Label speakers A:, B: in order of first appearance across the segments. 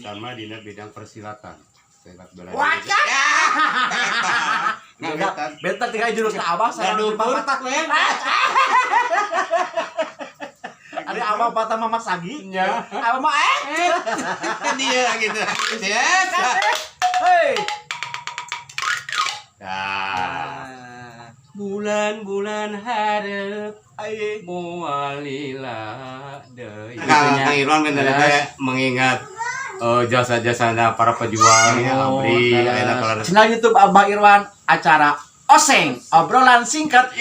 A: Ngawitan mah dina bidang persilatan. Silat bela diri.
B: Wacah.
A: Ngawitan.
B: Beta tinggal jurus ke abah sareng
A: Gaduh
B: patah. Ada abah patah mama sagi.
A: Nya.
B: Abah mah
A: Dia gitu. Yes.
B: Hei.
A: Nah. Bulan-bulan hareup
B: Ai.
A: moal lila deui. Kang Irwan kan tadi teh mengingat jasa-jasana para pejuang ya ABRI ayeuna kelar.
B: Channel YouTube Abah Irwan acara Oseng, obrolan singkat.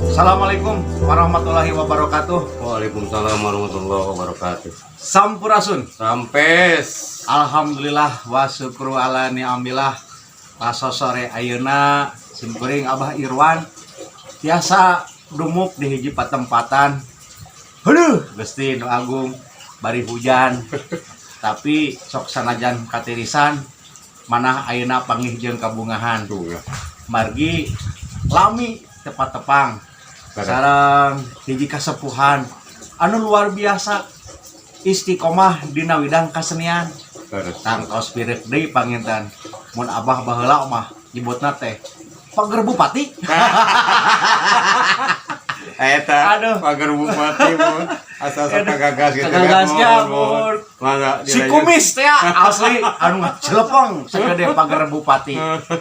B: Assalamualaikum warahmatullahi wabarakatuh.
A: Waalaikumsalam warahmatullahi wabarakatuh.
B: Sampurasun.
A: Rampes.
B: Alhamdulillah wa syukru ala ni'amillah. Paso sore ayeuna simkuring Abah Irwan tiasa dumuk di hiji patempatan. Aduh, Gusti nu agung bari hujan. Tapi sok sanajan katirisan manah ayeuna panggih jeung kabungahan.
A: Tuh.
B: Margi lami tepat tepang sareng hiji kasepuhan anu luar biasa istiqomah dina widang kasenian
A: Terus.
B: tangtos pirek deui panginten mun abah baheula mah nyebutna teh pager bupati.
A: Eta
B: Aduh.
A: pagar bupati mun asal sok kagagas gitu kan.
B: Kagagasnya,
A: Mun, mun.
B: mun.
A: Mangga
B: Si
A: dilanjut.
B: kumis teh asli anu ngacelepong segede pager bupati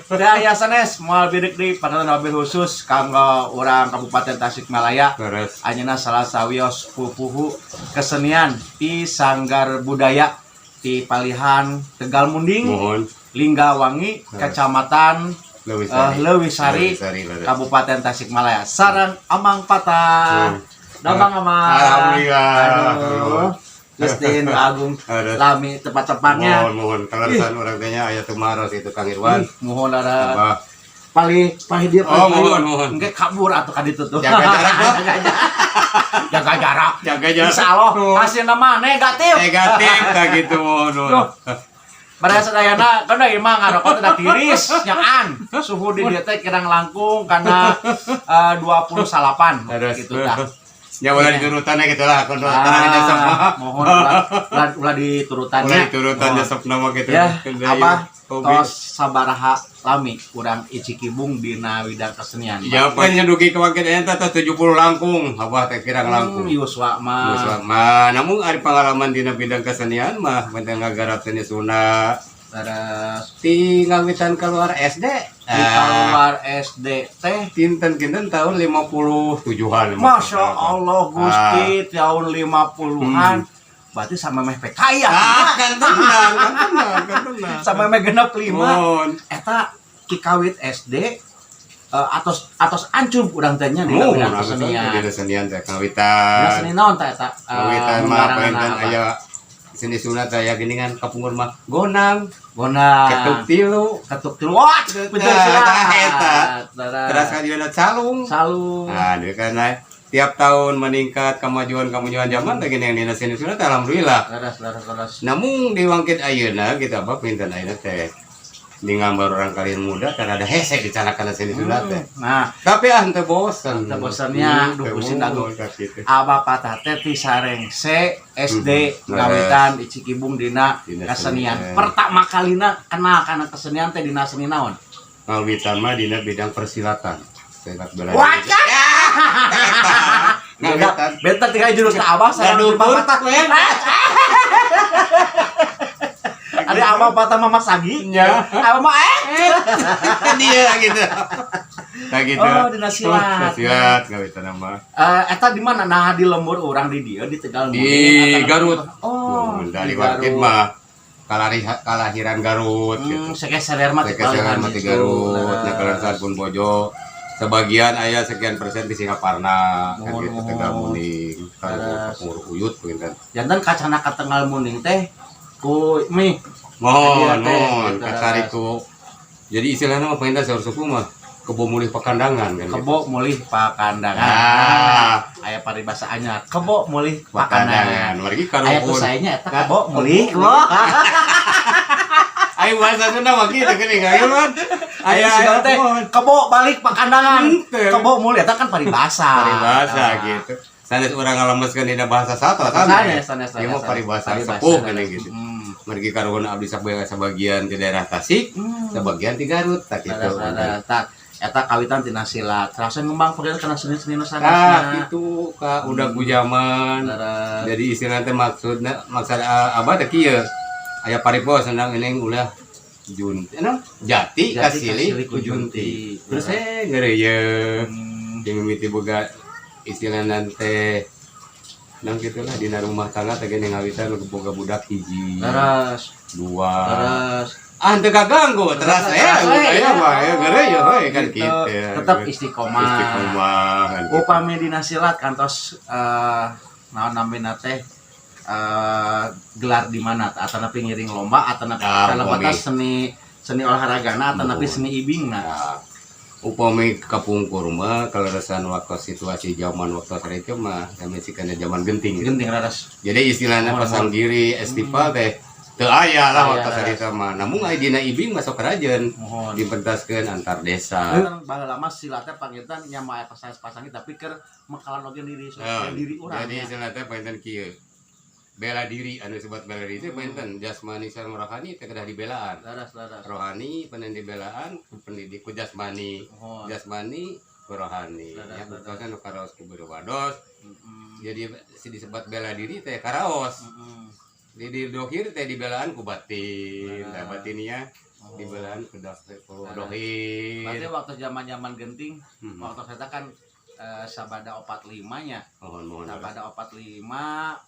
B: teh aya sanes moal birik deui padahal mobil khusus kanggo urang Kabupaten Tasikmalaya.
A: Terus.
B: Anjeunna salah sawios pupuhu kesenian di Sanggar Budaya di Palihan Tegal Munding,
A: Mohon.
B: Linggawangi, Kecamatan
A: Leuwisari.
B: Leuwisari,
A: Leuwisari, leres.
B: Kabupaten Tasikmalaya. Sareng Amang Patah. Damang Amang.
A: Alhamdulillah.
B: Aduh. Gusti Nu Agung
A: Aduh.
B: lami tepat-tepatnya.
A: Mohon mohon kaleresan urang teh nya aya tumaros itu Kang Irwan.
B: Ih, mohon lara
A: Abah.
B: palih palih dia
A: Oh,
B: palih.
A: mohon, mohon.
B: Engke kabur atuh ka ditu tuh.
A: Jaga jarak, Bang.
B: Jaga jarak.
A: Jaga jarak.
B: Insya Allah hasilna mah negatif.
A: Negatif tah gitu mohon. mohon.
B: Duh. Pada sadayana kan da imah ngarokok teh tiris nyaan. Suhu di dieu teh kirang langkung karena 28
A: Terus.
B: gitu tah.
A: Ya ulah diturutannya gitu lah, kun ah,
B: Ah, mohon ulah, ulah, ulah diturutannya.
A: ulah diturutan
B: Mohon.
A: jasop nama gitu.
B: Ya, apa
A: Hobi.
B: tos sabaraha lami urang icikibung dina widang kesenian.
A: Ya apa nya dugi ka wangkit eta teh 70 langkung, abah teh kirang langkung.
B: Yuswa mah.
A: Yuswa mah, namun ari pengalaman dina bidang kesenian mah benteng ngagarap seni Sunda.
B: Terus
A: Ti ngawitan keluar SD.
B: di keluar SD teh
A: Kinten-kinten tahun 57-an.
B: Masya Allah Gusti tahun 50-an. Berarti sama meh PKI ya.
A: Ah, kan tenang, kan tenang, kan tenang.
B: Sama meh genep 5.
A: Mohon.
B: Eta kikawit SD atos atos ancur urang teh nya di
A: Mohon,
B: bidang
A: aku
B: kesenian.
A: Dina kesenian teh kawitan.
B: Dina seni naon teh eta?
A: Kawitan mah
B: ngaranna
A: panginten
B: apa?
A: aya seni sunat aya gini kan kapungkur mah gonang,
B: Gonang.
A: ketuk tilu,
B: Ketuk tilu. Wah, betul
A: Tah, tah, eta.
B: Terus
A: terus ka dieuna calung.
B: Salung.
A: Nah, dia kan nah, tiap tahun meningkat kemajuan-kemajuan zaman teh gini yang dina seni sunat alhamdulillah.
B: Terus terus terus.
A: Namun di wangkit ayeuna kita apa pinten ayeuna teh di gambar orang kalian muda kan ada hese dicanakan seni sunat teh.
B: Nah,
A: Tapi ah teu bosen.
B: Teu bosennya, duh
A: Teu
B: pusing aduh.
A: bosen, gitu.
B: Abah patah teh ti sarengse SD ngawitan di Cikibung dina
A: Dina
B: kesenian.
A: senian.
B: Pertama kalina kenal kana kesenian teh dina seni naon?
A: Ngawitan mah dina bidang persilatan. Silat bela diri.
B: Wacah.
A: Ngawitan.
B: Beta tinggal jurus ke abah sareng
A: Gaduh
B: Abah patah. Ada abah patah mama sagi.
A: Nya.
B: Abah mah
A: Dia gitu. Nah gitu.
B: Oh, dina silat.
A: Dina silat ngawitan mah.
B: Eta di mana? Nah di lembur orang di dieu di Tegal
A: Di
B: Munding, atau-
A: Garut.
B: Oh,
A: Dari
B: di
A: Wangkit
B: Garut.
A: mah Kalahiran Garut gitu.
B: Sekeseler mah ti
A: Sekeseler mah ti Garut,
B: Leres.
A: nya kaleresan pun bojo sebagian aya sekian persen di Singaparna kan
B: Mohon,
A: gitu,
B: mohon.
A: Tegal Muning, kalau
B: Leres.
A: Kapungkur Uyut mungkin kan.
B: Janten kacana ka Tegal Muning teh ku mi
A: Mohon,
B: Iya, teh,
A: mohon,
B: gitu,
A: kacari ku. Jadi istilahnya mah pengen saur suku mah kebo mulih pakandangan kan gitu.
B: Kebo mulih pakandangan.
A: Ah.
B: Aya paribasa anyar. Kebo mulih
A: Pakandangan.
B: pakandangan.
A: Margi
B: Aya
A: karuhun.
B: tuh sayanya eta kebo mulih.
A: Ayo bahasa Sunda mah gitu geuning ayo kan.
B: Aya
A: Aya
B: teh kebo balik pakandangan.
A: Henteu.
B: Kebo mulih eta kan paribasa.
A: Paribasa
B: Ah.
A: gitu. Sanes urang ngalemeskeun dina bahasa satra
B: Sanes, sanes,
A: Ieu mah
B: sanes.
A: paribasa
B: Paribasa,
A: sepuh
B: sanes.
A: geuning gitu. Margi karuhun abdi sabagian di daerah Tasik, sebagian di Garut tak gitu.
B: Leres, leres. Tak eta kawitan tina silat. Terasa ngembang pokoknya kana seni-seni nu
A: Tah
B: sanesna.
A: gitu ka udah ku zaman.
B: Leres.
A: Jadi istilahnya teh maksudna maksud abah teh kieu. Aya paribos senang ini ulah jun, jati
B: Jati
A: kasilih
B: kasilih
A: ku
B: ku
A: junti.
B: junti.
A: Terus eh ngeureuyeuh. Jeung mimiti boga istilah teh nang kitu lah dina rumah tangga teh geuning ngawitan nu boga budak hiji,
B: Leres.
A: dua.
B: Leres.
A: Ah, teu kaganggu teras
B: Teras
A: aya
B: we,
A: aya mah ya ngeureuyeuh we kan
B: Gitu.
A: kitu.
B: Tetap istiqomah.
A: Istiqomah kan gitu.
B: Upami dina silat kantos naon namina teh gelar di mana atanapi ngiring lomba atanapi
A: Ah,
B: kalebatan
A: upami.
B: seni seni olahragana atanapi
A: Mohon.
B: seni ibingna.
A: Nah, upami kapungkur mah kaleresan waktu situasi zaman waktu itu mah kami sih kana zaman genting gitu.
B: Genting leres.
A: Jadi istilahnya
B: Mohon,
A: pasanggiri festival teh teu aya lah
B: Aya,
A: waktu harita mah. Namun aya dina ibing masuk kerajaan
B: Mohon.
A: dipentaskeun antar desa.
B: Baheula lama silatnya panginten nya mah aya pasang-pasangnya tapi keur mekalan oge diri
A: Nah,
B: diri urang.
A: jadi
B: nya.
A: istilahnya teh panginten kieu. Bela diri anu disebut bela diri teh panginten jasmani sareng rohani teh kedah dibelaan.
B: Leres, leres.
A: Rohani panen dibelaan ku pendidik ku jasmani.
B: Mohon.
A: Jasmani ku rohani.
B: Leres,
A: Ya
B: leres.
A: buktosan nu karaos ku berwados.
B: Heeh.
A: Jadi si disebut bela diri teh karaos.
B: Heeh.
A: Di dohir teh dibelaan ku batin. Nah,
B: Leres.
A: batinnya
B: Oh.
A: dibelaan ku ku
B: Leres.
A: dohir.
B: Berarti waktu zaman-zaman genting, waktu saya kan sabada 45 nya.
A: Mohon mohon. Leres.
B: Sabada 45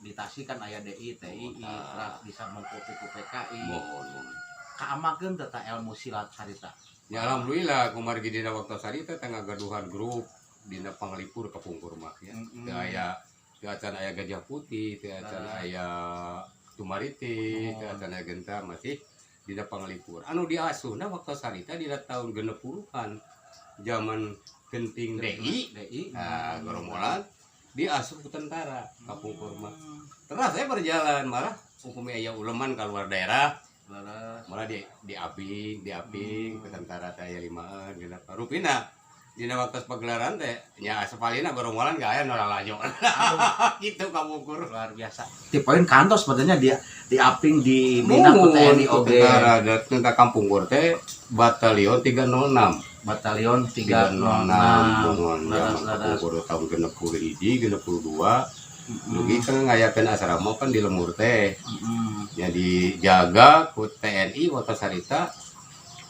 B: di Tasik kan aya DI, TII,
A: Ah.
B: teras bisa mengkopi ku PKI.
A: Mohon mohon.
B: Kaamakeun teh ilmu silat harita?
A: Ya alhamdulillah kumargi dina waktu sarita teh ngagaduhan grup dina panglipur kapungkur mah ya. Teu aya teu acan aya Gajah Putih, teu acan
B: Leres.
A: aya Tumaritis, teu
B: Mohon.
A: acan aya Genta masih dina panglipur. Anu diasuhna waktu sarita dina tahun 60-an zaman genting DI,
B: DI.
A: Nah, gerombolan diasuh ke tentara kapungkur mah. Terus saya berjalan malah upami aya uleman keluar daerah malah di aping ke tentara teh aya limaan gitu. Rupina dina waktu pagelaran teh nya sapalina gerombolan gak aya nu lalajo. Gitu kapungkur.
B: Luar biasa. Ti poin kantos sebenarnya dia di aping di bina ku TNI oge.
A: Tentara tentara kapungkur teh batalion 306.
B: Batalion 306.
A: 306 mohon
B: Leres,
A: zaman
B: leres.
A: kapungkur tahun 61 62 dugi kan ngayakeun asrama kan di lembur teh. Jadi jaga ku TNI waktu sarita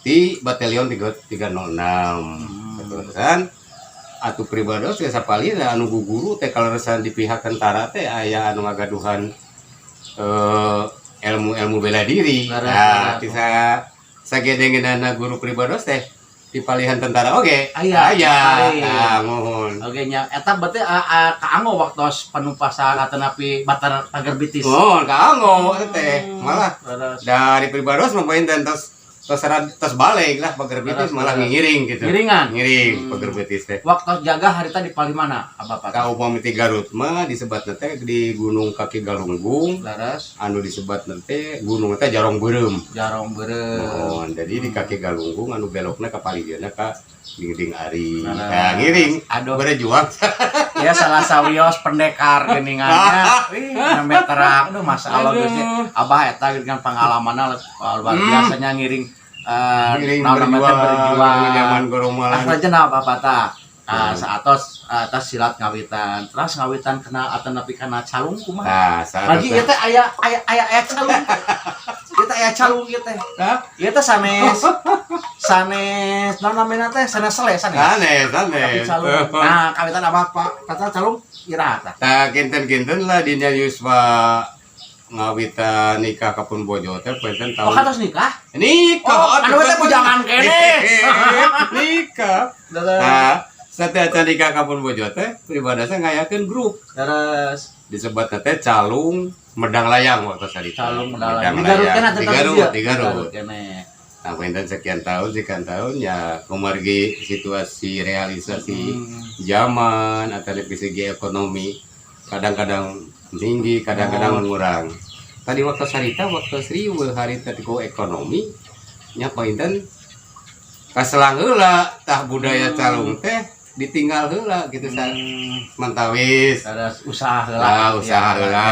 A: di batalion 3 306. Terusan atuh pribados ya sapalina anu guguru teh kaleresan di pihak tentara teh aya anu ngagaduhan ilmu-ilmu bela diri.
B: Leres,
A: Nah,
B: leres.
A: bisa sagedengeunana guru pribados teh di palihan tentara oge.
B: Aya,
A: Aya.
B: aya.
A: Nah, mohon.
B: Oke nya eta berarti kaanggo waktu panumpasan atanapi batar pagar bitis.
A: Mohon kaanggo teh malah
B: Leres.
A: dari pribados mah poin tos tos tos balik lah pagar bitis
B: Leres,
A: malah
B: leres.
A: ngiring gitu.
B: Ngiringan.
A: Ngiring pagar bitis teh.
B: Waktu jaga harita di palih mana abah Pak?
A: Ka upami ti Garut mah disebatna teh di Gunung Kaki Galunggung,
B: Leres.
A: Anu disebatna teh gunung teh Jarong Beureum.
B: Jarong Beureum.
A: Mohon. Jadi di Kaki Galunggung anu belokna ka palihna ka Dingding Ari.
B: Leres.
A: Nah, ngiring.
B: Aduh.
A: Berjuang.
B: Ya salah sawios pendekar geningannya. Wih, nembe terang. Aduh, masalah
A: Aduh.
B: Gusti. Abah eta dengan pengalamanna luar biasanya ngiring
A: Ngiring
B: naon namanya teh
A: berjuang
B: berjuang.
A: Zaman gerombolan.
B: Ah, raja apa apa tah. Nah, saatos atas silat ngawitan. Terus ngawitan kena atanapi kana calung kumaha?
A: Nah, saat
B: Lagi ieu teh aya aya aya aya calung. Ieu teh aya calung ieu teh.
A: Hah?
B: Ieu teh sanes sanes naon namina teh sanes sele sanes.
A: Sanes,
B: Tapi
A: sanes.
B: calung. Nah, kawitan abah Pak kata calung iraha tah?
A: Nah, kinten-kinten lah dina yuswa Ngawitan nikah ka pun bojo teh punten
B: Oh,
A: tahun
B: kantos nikah?
A: Nikah.
B: Oh, anu teh bujangan keneh.
A: Nikah. Nah, setiap nikah ka pun bojo teh pribadasa ngayakeun grup.
B: Terus
A: Disebut teh Calung Medang Layang waktu sarita.
B: Calung Medang. Di Garut keneh
A: Di
B: tetep
A: Garut,
B: dia?
A: di Garut.
B: Keneh.
A: Nah, punten sekian tahun ya kumargi situasi realisasi zaman atau dari segi ekonomi kadang-kadang tinggi, kadang-kadang mengurang. Tadi waktu sarita, waktu riweuh harita ku ekonomi nya, panginten kaselang heula tah budaya calung teh ditinggal heula gitu sa mentawis.
B: Terus usaha heula.
A: Lah, usaha heula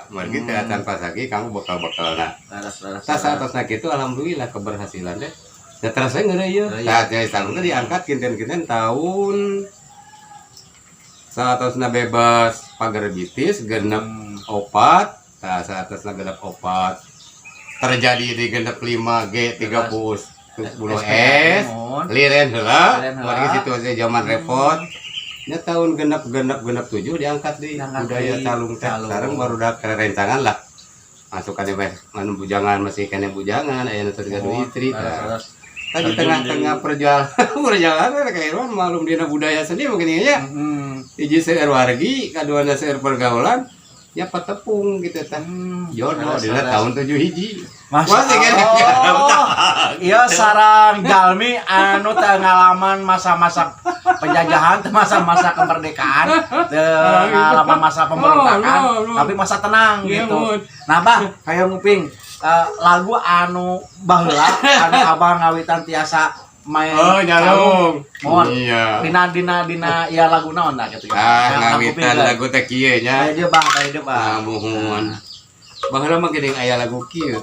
A: margi teh acan pasagi kamu bakal-bakalna.
B: Terus terus.
A: Tah, saatosna kitu alhamdulillah keberhasilan teh. Ya terasa ngeureuh ieu.
B: Iya.
A: Tah, jadi calung teh diangkat kinten-kinten tahun saatosna bebas Pagerbitis 64. Tah, saatosna 64 terjadi di 65 G 30 10 S liren heula.
B: Liren heula.
A: Margi situasi zaman repot nya, tahun genep genep genep tujuh diangkat di
B: Diangkat
A: budaya
B: di
A: calung teh
B: calung.
A: Sareng baru rencangan lah masukan anu bujangan, masih keneh bujangan, aya nu teu gaduh istri tah.
B: Terus
A: Tadi tengah-tengah perjalanan perjalanan kayak Irwan malum dina budaya seni mungkin ya, hiji seueur wargi, kaduana seueur pergaulan ya, patepung gitu tah, jodoh dina tahun 71.
B: Masya
A: Masih kan?
B: Allah. Iya, sarang jalmi anu teu ngalaman masa-masa penjajahan, teu masa-masa kemerdekaan, teu ngalaman masa pemberontakan,
A: Oh, no, no.
B: tapi masa tenang
A: Iya,
B: gitu.
A: Mun.
B: Nah, Bah, hayang nguping lagu anu baheula anu Abah ngawitan tiasa main
A: Oh, nyalung.
B: Mohon.
A: Iya.
B: Dina dina dina ya lagu naon lah gitu.
A: Ah, ngawitan lagu teh kieu nya.
B: Kayak dia, Bah, kayak dia, Bah.
A: Ah, muhun. Baheula mah geuning aya lagu kieu.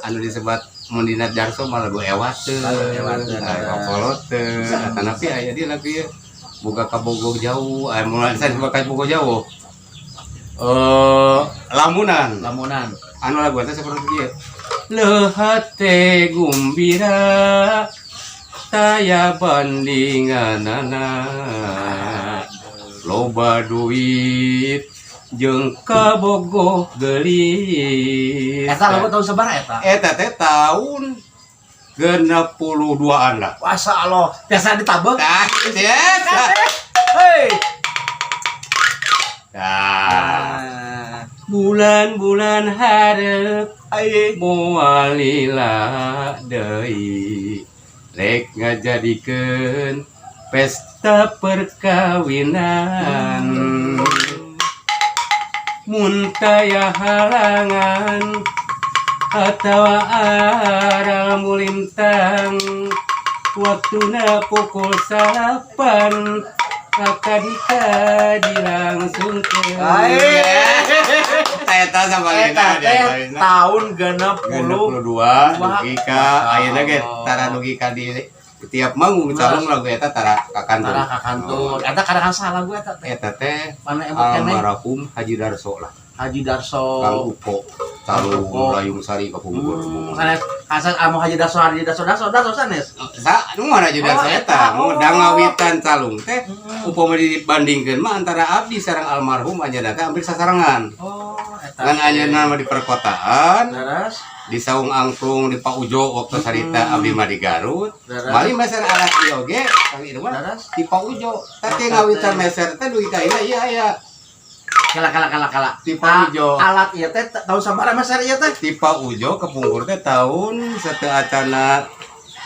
A: Anu disebat mun dina Darso mah lagu Ewateun.
B: Lagu Ewateun.
A: Kokoloteun. Atanapi aya di lagu ieu. Boga kabogoh jauh, aya mulai saya boga kabogoh jauh. Eh, lamunan.
B: Lamunan.
A: Anu lagu teh seperti kieu. Leuh hate gumbira taya bandinganana, loba duit jeung kabogoh geulis.
B: Eta lagu tahun sabaraha eta?
A: Eta teh tahun 62-an lah.
B: Masya Allah, biasa ditabeng.
A: Tah, biasa.
B: Hei.
A: Tah. Bulan-bulan hareup
B: Aye.
A: Moal lila deui, rek ngajadikeun pesta perkawinan, mun taya halangan atawa aral mulintang, waktuna pukul 9 akad nikah dilangsungkeun.
B: Aye.
A: Eta sama.
B: Eta teh tahun 62.
A: 62 dugi ka ayeuna ge tara, dugi ka di tiap manggung calung lagu eta tara kakantun.
B: Tara kakantun. Eta kadang salah lagu eta teh.
A: Eta teh
B: Mana emot keneh?
A: Almarhum Haji Darso lah.
B: Haji Darso.
A: Kang Upo calung
B: Upo.
A: Layung Sari kapungkur.
B: Sanes asal anu Haji Darso, Haji Darso, Darso, Darso sanes.
A: Sa nu mana Haji Darso
B: Oh,
A: eta
B: eta.
A: mu ngawitan calung teh upama dibandingkeun mah antara abdi sareng almarhum anjeunna teh hampir sasarengan.
B: Oh, eta.
A: Ngan anjeunna mah di perkotaan,
B: Terus
A: di Saung Angklung di Pak Ujo waktu sarita, abdi mah di Garut.
B: Terus?
A: Mali meser alat ieu oge Kang Irwan
B: Terus?
A: di Pak Ujo. Tapi
B: Eta
A: ngawitan
B: teh.
A: meser teh dugi ka ieu iya aya.
B: Kala kala kala kala.
A: Di Pak Ujo.
B: Alat ieu teh tahun sabaraha meser ieu teh?
A: Di Pak Ujo kepungkur teh tahun sateuacanna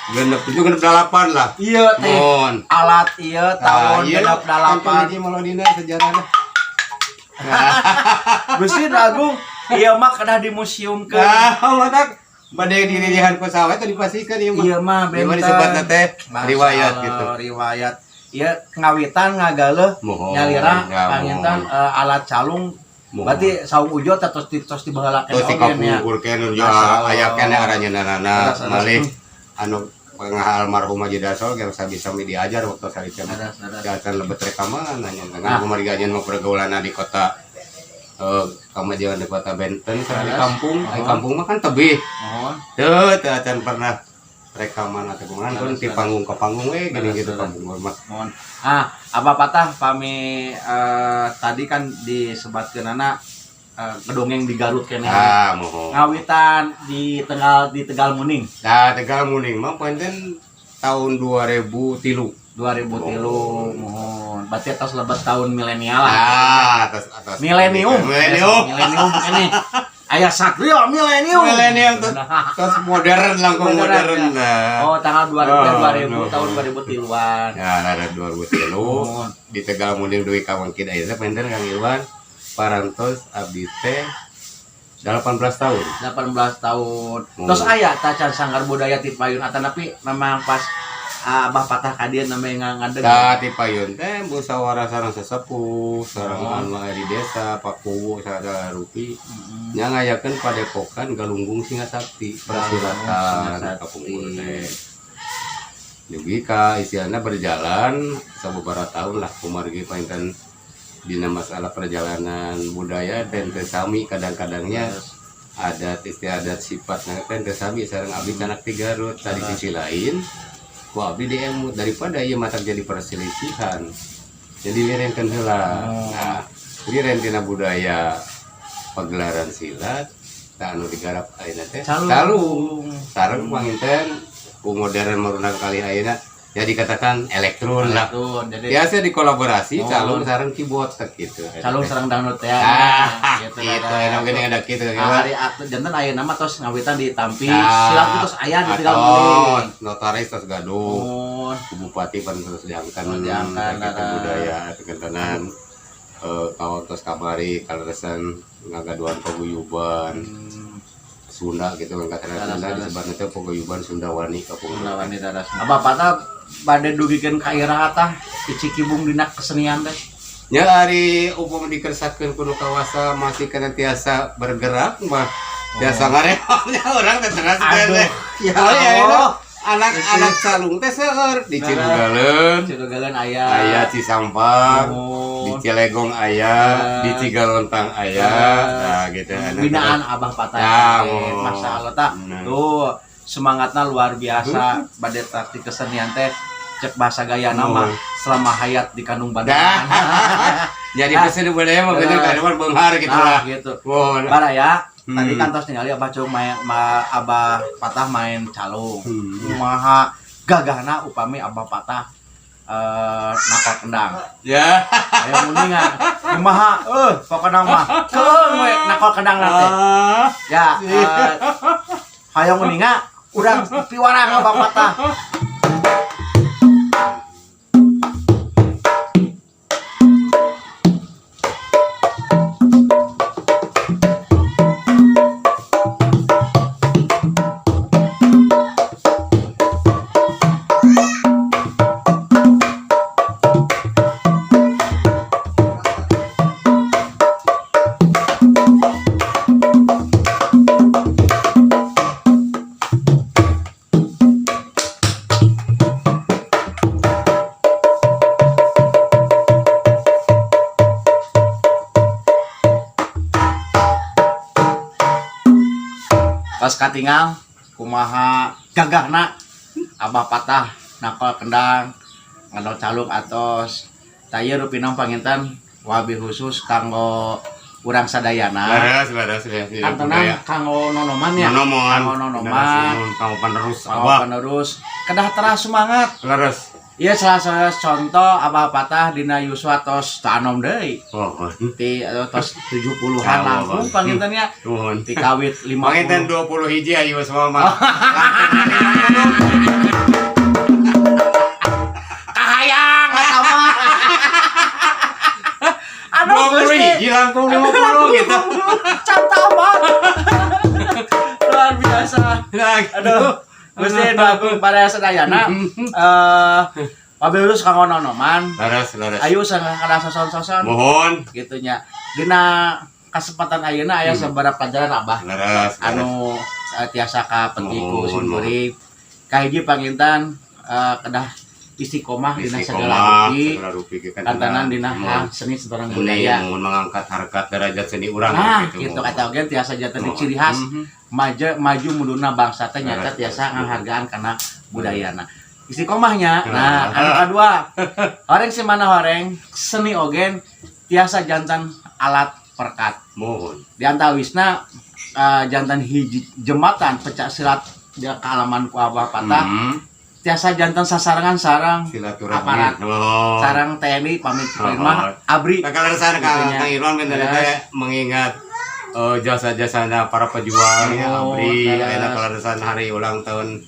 A: 67 68 lah.
B: Iya teh.
A: Mon.
B: Alat ieu tahun
A: Nah, iya,
B: 68.
A: hiji melodina sejarahna.
B: Gusti Agung, ieu mah kedah dimuseumkeun.
A: Nah, matak bade diririhan ku sawah teh dipasihkeun ieu mah.
B: Iya mah
A: Ieu mah
B: benten.
A: disebutna teh
B: Masya
A: riwayat
B: Allah,
A: gitu.
B: Riwayat. Ieu ngawitan ngagaleuh
A: Mohon,
B: nyalira
A: ya,
B: panginten
A: mohon.
B: Alat calung.
A: Mohon.
B: Berarti Saung Ujo teh tos di tos dibaheula
A: Terus di
B: keneh oge nya.
A: kapungkur keneh ya
B: Masya Allah.
A: aya keneh aranjeunana
B: Terus, terus.
A: malih anu pengah almarhum Haji Darso ge bisa sami diajar waktu sarita mah.
B: Terus, terus.
A: Jalan lebet rekaman nanya
B: Ah.
A: dengan kumargi anjeun mah pergaulanna di kota kamajuan di kota benten sareng di
B: Terus.
A: kampung, ai
B: Oh.
A: kampung mah kan tebih.
B: Mohon.
A: Teu teu acan pernah rekaman atau kumaha kan
B: Terus,
A: di
B: terus.
A: panggung ke panggung we gini
B: Terus,
A: gitu
B: terus.
A: kampung mah.
B: Mohon. Ah, apa patah pami tadi kan disebatkeunana ngedongeng di Garut keneh.
A: Ah, mohon.
B: Ngawitan di Tegal Muning.
A: Nah, Tegal Muning mah panten tahun 2003.
B: 2003, mohon. Berarti atas lebet tahun milenial lah.
A: Ah, atas atas
B: Milenium.
A: Milenium.
B: Milenium ini. Aya Satrio milenium.
A: Milenium tuh. Terus modern, langkung modern.
B: Ya.
A: Nah.
B: Oh, tanggal 2000,
A: Oh,
B: 2000
A: no.
B: tahun 2003-an.
A: Ya, ada 2003
B: Mohon.
A: di Tegal Muning dugi ka mangkin ayeuna panten Kang Irwan parantos abdi teh 18 tahun.
B: 18 tahun.
A: Hmm.
B: Terus aya tacan sanggar budaya ti payun atanapi memang pas Abah Patah ka dieu namanya ngadeg.
A: Tah ti payun teh musyawarah sareng sesepuh, sareng
B: Oh.
A: anu aya di desa, Pak Kuwu sadaya rupi.
B: Heeh.
A: Nya ngayakeun padepokan Galunggung Singasakti, persilatan
B: Singasakti.
A: kapungkur teh. Dugi ka istilahna berjalan sababaraha tahun lah kumargi panginten dina masalah perjalanan budaya dan teu sami kadang-kadangnya adat istiadat sifat teh teu sami sareng abdi canak ti Garut. Tadi sisi lain ku abdi diemut daripada ieu matak jadi perselisihan, jadi lirenkeun heula.
B: Oh.
A: Nah, liren tina budaya pagelaran silat tah anu digarap ayeuna teh
B: Calung.
A: calung sareng panginten ku modern marunang kali ayeuna ya dikatakan elektron lah.
B: Tuh, jadi
A: Biasa dikolaborasi
B: Oh.
A: calung sareng keyboard teh gitu.
B: Calung sareng dangdut ya.
A: Ah,
B: gitu,
A: gitu,
B: lah.
A: enak gini ada gitu.
B: Ah, hari atuh janten aya nama tos ngawitan ditampi
A: Nah,
B: silat terus aya di Tegal
A: atau
B: Muning.
A: Notaris tos gaduh.
B: Muhun.
A: Ku bupati pan terus diangkat.
B: Oh, diangkat,
A: kita
B: lah.
A: Budaya kegentenan kawan tos kamari kaleresan ngagaduhan paguyuban Sunda gitu kan, kata
B: Laras,
A: Sunda
B: laras.
A: disebutna teh paguyuban Sundawani kapungkur.
B: Sunda Wani daras. Abah Patah bade dugikeun ka iraha tah icikibung dina kesenian teh?
A: Nya ari upama dikersakeun kudu kawasa masih kana tiasa bergerak mah tiasa ngarehamnya urang teh teras teh.
B: Aduh, ya
A: Oh, ya,
B: Allah.
A: Anak-anak calung teh seueur di Cilugaleun,
B: Cilugaleun aya.
A: Aya Cisampang, di
B: Muhun.
A: Cilegong aya, di Cigalontang aya. Nah, gitu. Anak
B: Binaan Abah Patah.
A: Ya, muhun.
B: Masya Allah tah.
A: Nah.
B: Tuh semangatnya luar biasa bade praktik kesenian teh cek bahasa gaya nama
A: Muhun.
B: selama hayat di kandung badan.
A: Dah. Jadi pesen budaya mah bener kan beunghar gitu
B: Nah,
A: lah.
B: gitu.
A: Muhun.
B: Bara ya. Tadi kan tos ningali Abah Cung main Abah Patah main calung. Kumaha gagahna upami Abah Patah nakal kendang.
A: Ya.
B: Aya muninga. Kumaha pokona mah keung we nakal kendang teh.
A: Ah.
B: Ya, hayang muninga urang piwarang Abah Patah. Pas katingal kumaha gagahna Abah Patah nakal kendang ngado calung atos taya rupina panginten wabi khusus kanggo urang sadayana.
A: Laras, laras, laras.
B: Kantenan kanggo nonoman ya.
A: Nonoman.
B: Kanggo nonoman.
A: Kanggo penerus
B: Kanggo
A: Abah.
B: penerus kedah teras semangat.
A: Laras.
B: Iya, salah satu contoh Abah Patah dina yuswa tos teu anom deui.
A: Mohon.
B: Ti tos 70-an
A: Ya,
B: langkung
A: mohon.
B: pangintennya.
A: Mohon.
B: Ti kawit 50.
A: Panginten 20 hiji ayo semua mah.
B: Kahayang eta mah. Aduh,
A: 20
B: Gusti.
A: hiji langkung 50 gitu.
B: Can tamat. Luar biasa.
A: Nah, gitu.
B: Aduh. Gusti nu agung pada sadayana. Wabil khusus kanggo nonoman.
A: Laras, laras.
B: Ayo kana soson-soson
A: Mohon.
B: gitu nya. Dina kesempatan ayeuna aya sabaraha pelajaran Abah
A: Laras, laras.
B: anu tiasa kapetik ku
A: Mohon,
B: simkuring. Kahiji panginten kedah istiqomah dina segala
A: Istiqomah,
B: rupi
A: segala rupi ge kan.
B: kantenan dina
A: Mohon.
B: hal seni sareng
A: Seni,
B: budaya.
A: mohon mengangkat harkat derajat seni urang.
B: Nah, gitu kata oge tiasa janten
A: Mohon.
B: ciri khas maju maju mundurna bangsa teh nyata
A: Laras,
B: tiasa
A: laras.
B: nganghargaan kana budayana. Istiqomahnya. Nah, anu kadua, horeng si mana horeng seni ogen tiasa jantan alat perekat.
A: Mohon.
B: Di antawisna janten hiji jembatan pencak silat dia kaalaman ku Abah Patah tiasa janten sasarengan sareng
A: Silaturahmi.
B: aparat.
A: Oh.
B: Sareng TNI pamit
A: Oh.
B: mah abri.
A: Nah, kalau sana
B: Gitu nya.
A: Kang Irwan kan
B: Yes.
A: teh mengingat jasa-jasana para pejuang ya,
B: Oh,
A: ABRI,
B: leres.
A: ayeuna kaleresan hari ulang tahun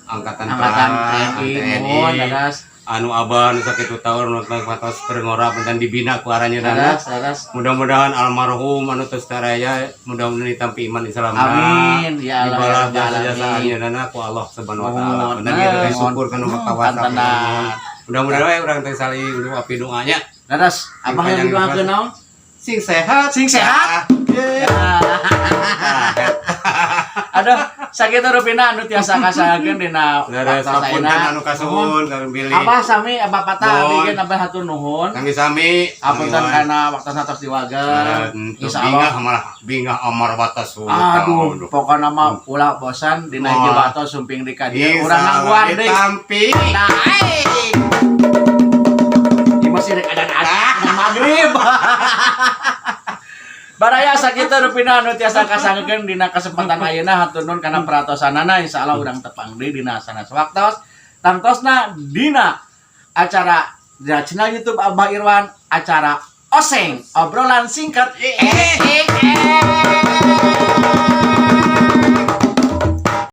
A: Angkatan
B: Angkatan
A: Perang,
B: TNI, mohon leres.
A: Anu abah nu sakitu tahun nu patos perngora dan dibina ku aranjeunna.
B: Leres, leres.
A: Mudah-mudahan almarhum anu tos taraya mudah-mudahan ditampi iman Islamna.
B: Amin ya Allah ya
A: Dibalas
B: Rabbal
A: jasa-jasa
B: alamin.
A: anjeunna ku Allah Subhanahu wa taala.
B: Mohon,
A: Bener gitu teh
B: mohon.
A: syukur kana kawasa.
B: Kantenan.
A: Mudah-mudahan we urang teh saling doa pidoanya.
B: Leres, Abah yang
A: Panjang
B: didoakeun naon?
A: Sing sehat.
B: Sing sehat. Aduh, sakitu rupina anu tiasa kasahakeun dina
A: Leres,
B: waktos
A: hapunten
B: ayeuna.
A: anu kasuhun karena bilih.
B: Abah sami, Abah Patah
A: Mohon.
B: abdi ge abah hatur nuhun.
A: Sami-sami.
B: Apunten kana waktosna tos diwager.
A: Insyaallah
B: Insyaallah.
A: Malah bingah amar batas.
B: Aduh, pokokna mah ulah bosan dina hiji
A: Moal.
B: waktu sumping di ka dieu urang nangguan deui.
A: Ditampi.
B: Nah, eh. Ieu masih rek adan maghrib. Baraya, sakitu rupina anu tiasa kasangekeun dina kesempatan ayeuna. Hatur nuhun kana perhatosanana. Insyaallah urang tepang deui dina sanes waktos. Tangtosna dina acara dina channel YouTube Abah Irwan, acara Oseng, obrolan singkat. Eh, eh, eh.